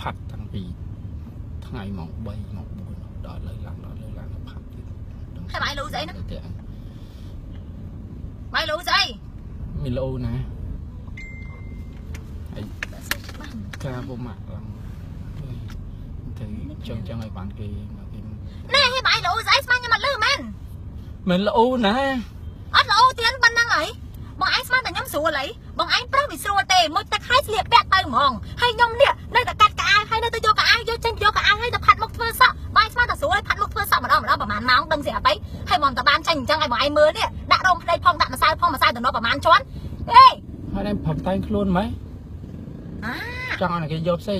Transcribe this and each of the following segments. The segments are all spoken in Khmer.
ផាត់តាំងពីថ្ងៃម៉ោង3ម៉ោង4ដល់លើឡើងដល់លើឡើងផាត់ទៀត ហើយបាយលូស្អីហ្នឹង តែ បាយលូស្អី មានលោណាហើយការពុំម៉ាក់ឡើងទៅចង់ចង់ឲ្យបានគេមកគេ ណែហើយបាយលូស្អីស្មានខ្ញុំអត់លឺមែន មិនលោណា អត់លូទៀតប៉ុណ្ណឹងហីបងឯងស្មានតែខ្ញុំស្រួលហីបងឯងប្រុសវាស្រួលទេមួយទឹកឲ្យស្លៀកពាក់ទៅហ្មងហើយខ្ញុំនេះនៅតែកាត់កៅអៅហើយនៅតែយកកៅអៅយកចេញយកកៅអៅហើយទៅផាត់មុខធ្វើសក់បងឯងស្មានតែស្រួលផាត់មុខធ្វើសក់ម្ដងម្ដងប្រហែលម៉ោងដឹងស្រាប់អីហើយមកតែបានចេញអញ្ចឹងឲ្យបងឯងមើលនេះដាក់រោមភ្នែកផងដាក់ម្សៅផងម្សៅតំណប្រហែលជាន់អេ ហើយតែប្រាប់តែងខ្លួនម៉េច អា ចង់ឲ្យគេយកផ្សេង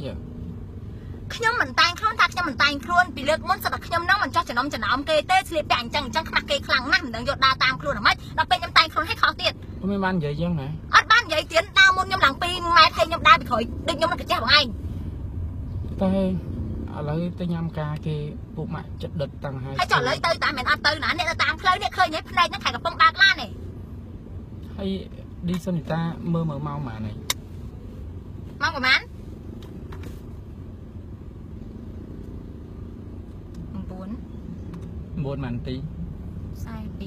ខ្ញុំមិនតែងខ្លួនថាខ្ញុំមិនតែងខ្លួនពីលើកមុនសិតតែខ្ញុំនឹងមិនចោះចំណុំចំណោមគេទេស្លៀកពាក់អញ្ចឹងអញ្ចឹងខ្មាស់គេខ្លាំងណាស់មិនដឹងយកដើរតាមខ្លួនហ្មងដល់ពេលខ្ញុំតែងខ្លួនឲ្យខុសទៀត មិនបាននិយាយចឹងណា អត់បាននិយាយទៀតដើរមុនខ្ញុំឡើង2ម៉ែត្រហើយខ្ញុំដើរពីក្រោយដូចខ្ញុំនឹងកាចេះបងឯង តែឥឡូវទៅញ៉ាំការគេពុកម៉ាក់ចិត្តដិតតាំងហើយ ហើយចុះឥឡូវទៅតាមមិនអត់ទៅណាអ្នកទៅតាមផ្លូវនេះឃើញហើយភ្នែកហ្នឹងខែកំពុងបើកឡាននេះ ហើយឌីសុនីតាមើលមើលម៉ោងប៉ុន្មានហើយ ម៉ោងប្រហែល9 9ប៉ុន្មាននាទី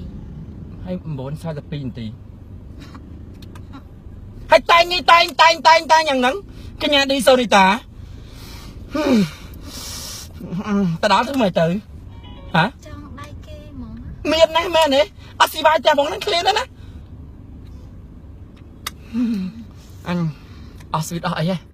42 ហើយ9:42នាទីហើយតែងនេះតែងតែងតែងតែងយ៉ាងហ្នឹងកញ្ញាឌីសូនីតាទៅដល់ធ្វើម៉េចទៅហ៎ ចង់ដៃគេហ្មង មានណាស់មែនទេអត់ស៊ីបាយផ្ទះបងហ្នឹងឃ្លានណាស់ណាអញអស់ស្វីតអស់អីហ៎